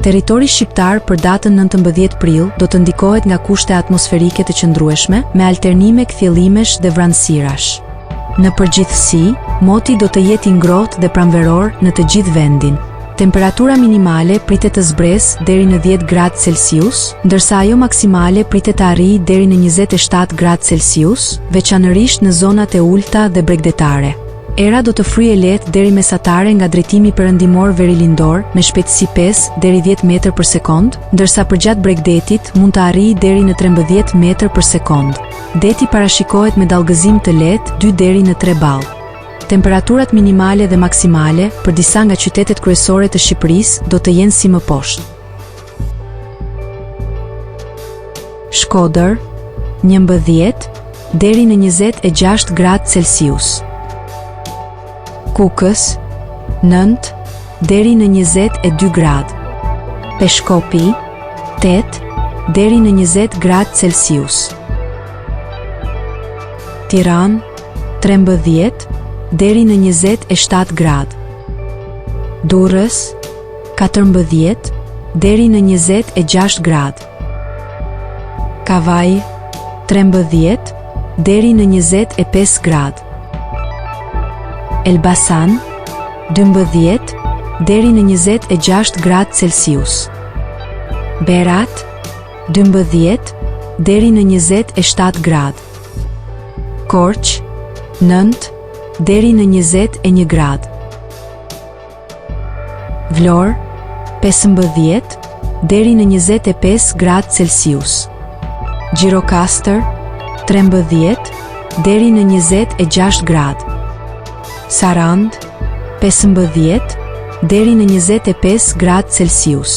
Territori shqiptar për datën 19 prill do të ndikohet nga kushte atmosferike të qëndrueshme, me alternime kthjellimesh dhe vranësirash. Në përgjithësi, moti do të jetë i ngrohtë dhe pranveror në të gjithë vendin. Temperatura minimale pritet të zbresë deri në 10 gradë Celsius, ndërsa ajo maksimale pritet të arrijë deri në 27 gradë Celsius, veçanërisht në zonat e ulëta dhe bregdetare. Era do të fryjë e lehtë deri mesatare nga drejtimi perëndimor verilindor me shpejtësi 5 deri 10 metër për sekondë, ndërsa përgjatë bregdetit mund të arrijë deri në 13 metër për sekondë. Deti parashikohet me dallgëzim të lehtë 2 deri në 3 ballë. Temperaturat minimale dhe maksimale për disa nga qytetet kryesore të Shqipërisë do të jenë si më poshtë. Shkodër, 11 deri në 26 gradë Celsius. Kukës, 9 deri në 22 gradë. Peshkopi, 8 deri në 20 gradë Celsius. Tiranë, 13 deri në 27 gradë. Durrës, 14 deri në 26 gradë. Kavajë, 13 deri në 25 gradë. Elbasan, 12 deri në 26 gradë Celsius. Berat, 12 deri në 27 gradë. Korçë, 9 deri në 21 gradë. Vlorë, 15 deri në 25 gradë Celsius. Gjirokastër, 13 deri në 26 gradë. Sarandë, 15 deri në 25 gradë Celsius.